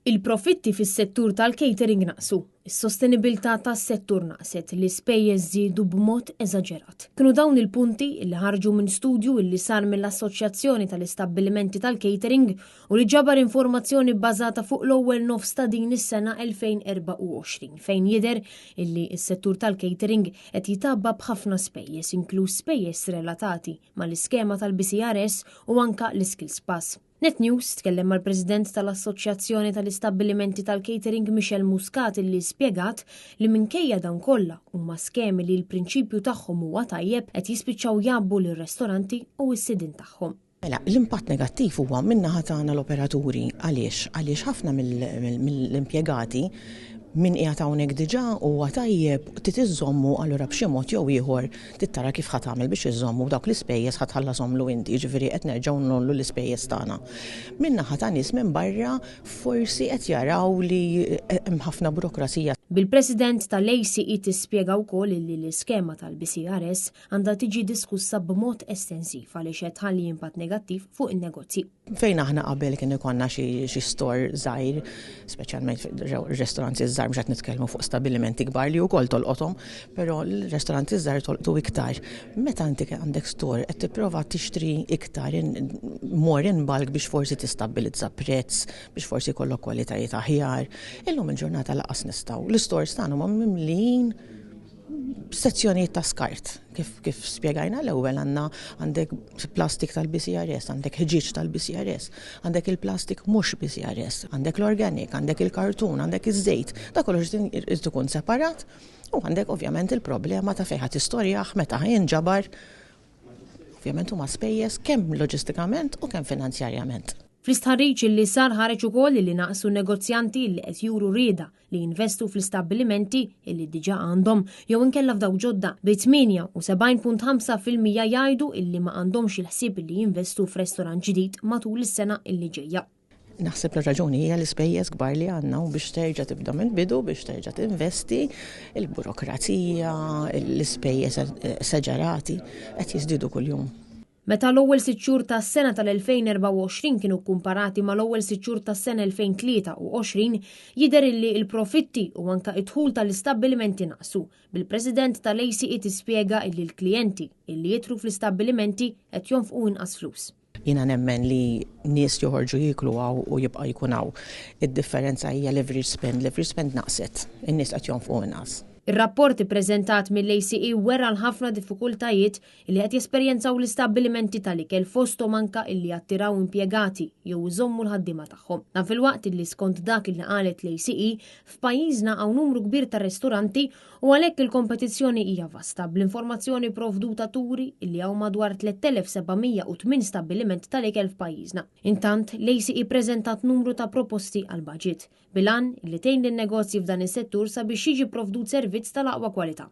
Il-profitti fis-settur tal-catering naqsu, is-sostenibilità tas-settur naqset, l-ispejjeż żiedu b'mod eżaġerat. Kienu dawn il-punti li ħarġu minn studju li sar mill-Assoċjazzjoni tal-Istabbilimenti tal-Catering u li ġabar informazzjoni bbażata fuq l-ewwel nofs ta' din is-sena 2024 fejn jidher illi s-settur tal-catering qed jitgħabba b'ħafna spejjeż inkluż spejjeż relatati mal-iskema tal-BCRS u anka l-Skills Pass. Net News tkellem mal-President tal-Assoċjazzjoni tal-Istabbilimenti tal-Catering Michelle Muscat illi spjegat li minkejja dawn kollha huma skemi li l-prinċipju tagħhom huwa tajjeb qed jispiċċaw jgħabbu lir-restoranti u s-sidien tagħhom. Mela, l-impatt negattiv huwa min-naħa tagħna l-operaturi. Għaliex? Għaliex ħafna mill-impjegati min qiegħed hawnhekk diġà huwa tajjeb trid iżżommu allura b'xi mod jew ieħor trid tara kif ħa tagħmel biex iżżommu dawk l-ispejjeż ħa tħallashomlu inti, jiġifieri qed nerġgħu ngħollu l-ispejjeż tagħna. Min-naħa ta' nies minn barra forsi qed jaraw li hemm ħafna burokrazija. Bil-President tal-ACE tispjega wkoll illi l-iskema tal-BCRS għandha tiġi diskussa b'mod estensiv għaliex qed tħalli impatt negattiv fuq in-negozji. Fejn aħna qabel kien ikollna xi store żgħir, speċjalment ir-restoranti żgħar mhux qed nitkellmu fuq stabilimenti kbar li wkoll tolqothom, però l-restoranti żgħar tolqtu iktar. Meta inti għandek store qed tipprova tixtri iktar more in bulk biex forsi tistabbilizza prezz, biex forsi jkollok kwalitajiet aħjar. Illum il-ġurnata lanqas nistgħu. L-istores tagħna huma mimlijin sezzjonijiet ta' skart, kif, kif spjegajna l-ewwel għandna għandek plastik tal-BCRS, għandek ħġieġ tal-BCRS, għandek il-plastik mhux BCRS, għandek l-organic, għandek il-kartun, għandek iż-żejt, da kollox irid ikun separat u għandek ovvjament il-problema ta' fejn ħadd istorjah meta jinġabar. Ovvjament huma spejjeż kemm loġistikament u kemm finanzjarjament. Fl-istħarriġ li sar ħareġ ukoll li naqsu negozjanti li qed juru rieda li jinvestu fl-istabbilimenti illi diġà għandhom jew inkella f'dawk ġodda bi 78.5% jgħidu illi ma għandhomx il-ħsieb li jinvestu f'restorant ġdid matul is-sena illi ġejja. Naħseb li raġuni hija l-ispejjeż kbar li għandna u biex terġa' tibda mill-bidu biex terġa' tinvesti, il-burokrazija, l-ispejjeż esaġerati qed jiżdiedu kuljum. Meta l-ewwel sitt xhur tas-sena tal-2024 kienu kkumparati mal-ewwel sitt xhur tas-sena 2023, jidher illi l-profitti u anka d-dħul tal-istabbilimenti naqsu, bil-President tal-ACE tispjega illi l-klijenti illi jidħlu fl-istabbilimenti qed jonfqu inqas flus. Jiena nemmen li nies joħorġu jieklu hawn u jibqa' jkun hawn. Id-differenza hija l-average spend, l-average spend naqset, in-nies qed jonfqu inqas. Ir-rapport ippreżentat mill-ACE wera l-ħafna diffikultajiet li qed jesperjenzaw l-istabbilimenti tal-ikel fosthom anka illi jattiraw impjegati jew iżommu l-ħaddiema tagħhom. Dan filwaqt illi skont dak illi qalet l-ACE, f'pajjiżna hawn numru kbir ta' restoranti u għalhekk il-kompetizzjoni hija vasta, bl-informazzjoni provduta turi illi hawn madwar 3,708 stabbiliment tal-ikel f'pajjiżna. Intant, l-ACE ppreżentat numru ta' proposti għall-baġit, bil-għan illi tgħin lin-negozji f'dan is-settur sabiex jiġi pprovdut servizz tal-aqwa kwalità.